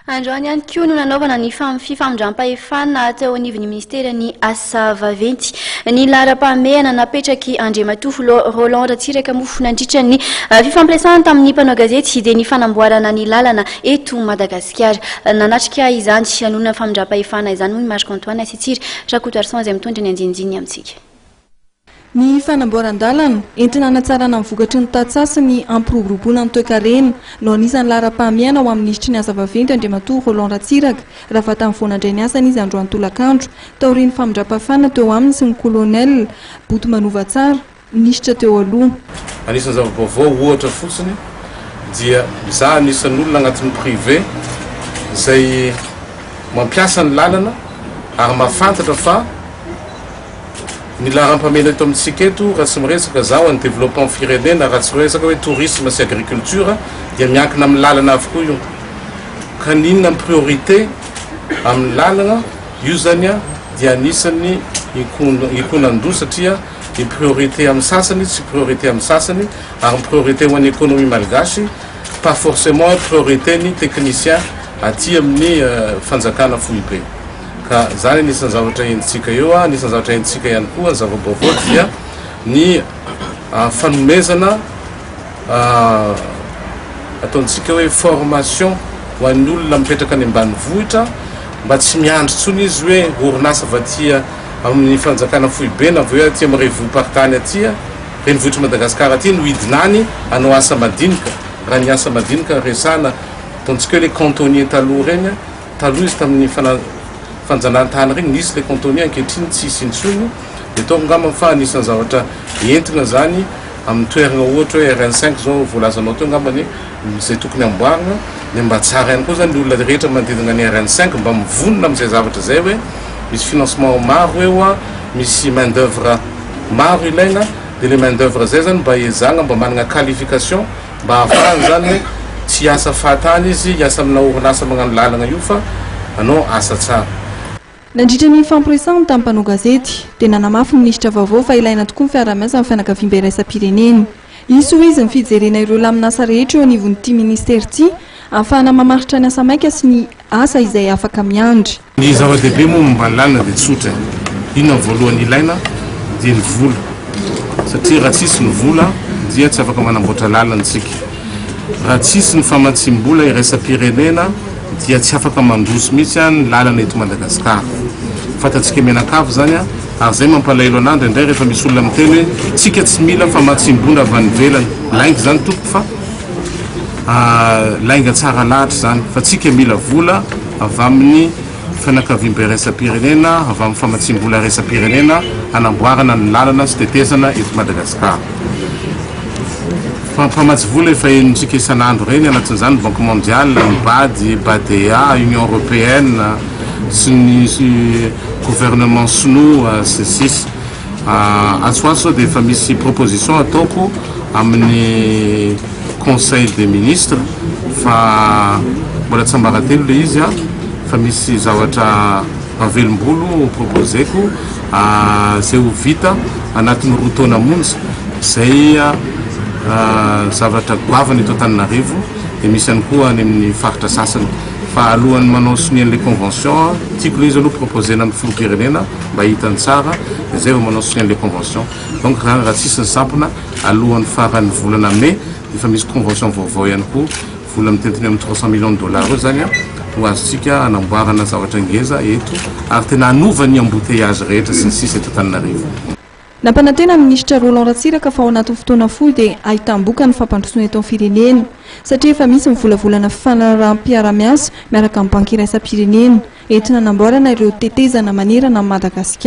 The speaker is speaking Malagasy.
Androany ihany koa no nanaovana ny fifamindram-pahefana teo anivon'ny ministeran'ny Asa vaventy. Ny laharam-pahamehana napetrak'i Andriamatoa Roland Ratsiraka moa nandritra ny fifampiresahany tamin'ny mpanao gazety dia ny fanamboarana ny lalana eto Madagasikara. Nanatrika izany lanonana famindram-pahefana izany moa i Marc Antoine sy Tsiry Rakotoarison izay mitondra ny andinindininy amintsika. Ny fanamboaran-dalana, entina hanatsarana ny vokatry ny tantsaha sy ny hampiroboroboana ny toekarena, no anisan'ny laharam-pahamehana ho amin'ny minisitry ny asa vaventy Andriamatoa Roland Ratsiraka, raha vantany vao nandray ny asany izy androany tolakandro, taorian'ny famindram-pahefana teo aminy sy ny Colonel Boto Manovatsara, minisitra teo aloha. Anisan'ny zava-baovao ohatra fotsiny dia za anisan'ny olona agnatin'ny privé izay mampiasa ny lalana ary mahafantatra fa Ny laharam-pahamehana eto amintsika eto raha tsy miresaka za ho an'ny développement firenena raha tsy resaka hoe tourisme sy agriculture dia miankina amin'ny lalana avokoa io ka ny inona ny priorité amin'ny lalana io zany a dia anisan'ny ikonan-doha satria ny priorité amin'ny sasany tsy priorité amin'ny sasany ary ny priorité ho an'ny économie malgache pas forcément priorité ny technicien aty amin'ny fanjakana foibe. Ka zany anisan'ny zavatra henontsika eo, anisan'ny zavatra henontsika ihany koa ny zava-baovao dia ny fanomezana ataontsika hoe formation ho an'ny olona mipetraka any ambanivohitra mba tsy miandry intsony izy hoe orinasa avy aty amin'ny fanjakana foibe na avy hoe aty amin'ny renivohi-paritany aty renivohitr'i Madagasikara aty no hidina any hanao asa madinika, raha ny asa madinika resahana ataontsika hoe le cantonnier taloha ireny. Taloha izy tamin'ny fanjanahantany ireny nisy le cantonnier, ankehitriny tsisy intsony, dia ataoko angamba fa anisan'ny zavatra entina zany amin'ny toerana ohatra hoe RN cinq zao voalazanao teo angambany izay tokony amboarina dia mba tsara ihany koa zany ny olona rehetra manodidina ny RN cinq mba mivonona amin'izay zavatra izay hoe misy financement maro eo a, misy main d'oeuvre maro ilaina dia le main d'oeuvre zay zany mba ezahana mba manana qualification Mba hahafahany zany hoe tsy hiasa fahatany izy hiasa amina orinasa magnano lalagna io fa hanao asa tsara. Nandritra ny nifampiresahany tamin'ny mpanao gazety, dia nanamafy ny minisitra vaovao fa ilaina tokoa ny fiaraha-miasa amin'ny fianakaviambe iraisam-pirenena. Hisy hoy izy ny fijerena ireo lamin'asa rehetra eo anivon'ity minisitera ity ahafahana mamaritra ny asa maika sy ny asa izay afaka miandry. Ny zava-dehibe moa momba ny lalana dia tsotra e! Inona ny voalohany ilaina dia ny vola satria raha tsisy ny vola dia tsy afaka manamboatra lalana isika. Raha tsisy ny famatsiam-bola iraisam-pirenena dia tsy afaka mandroso mihitsy ny lalana eto Madagasikara. Fantatsika mianakavy izany ary izay mampalahelo anah indraindray rehefa misy olona miteny hoe tsika tsy mila famatsiam-bola avy any ivelany. Lainga izany tompoko fa Lainga tsara lahatra izany fa tsika mila vola avy amin'ny fianakaviambe iraisam-pirenena, avy amin'ny famatsiam-bola iraisam-pirenena hanamboarana ny lalana sy tetezana eto Madagasikara. Fa mpamatsy vola efa henontsika isan'andro ireny, anatin'izany ny Banque Mondiale, ny Bad, Badea, Union Européenne sy ny gouvernement sinoa sy ny sisa. Atsy ho atsy zao dia efa misy proposition ataoko amin'ny conseil des ministres fa mbola tsiambaratelo le izy an, fa misy zavatra mahavelom-bolo ho proposer-ko izay ho vita anatin'ny 2 taona monja, izay zavatra goavana eto Antananarivo dia misy ihany koa any amin'ny faritra sasany fa alohan'ny manao sonia an'ilay convention tiako ilay izy aloha proposer-na amin'ny filoham-pirenena mba hitany tsara dia zay vao manao sonia an'ilay convention donc zany raha tsisy ny sampona alohan'ny faran'ny volana mai dia efa misy convention vaovao ihany koa vola mitentina eo amin'ny 300 millions de dollars eo zany ho azontsika hanamboarana zavatra ngeza eto ary tena hanova ny embouteillage rehetra sy ny sisa eto Antananarivo. Nampanantena ny minisitra Roland Ratsiraka fa ao anatin'ny fotoana fohy dia ahitam-bokany ny fampandrosoana eto amin'ny firenena satria efa misy ny volavolana fifanaraham-piarahamiasa miaraka amin'ny Banky iraisam-pirenena. Entina hanamboarana ireo tetezana manerana an'i Madagasikara.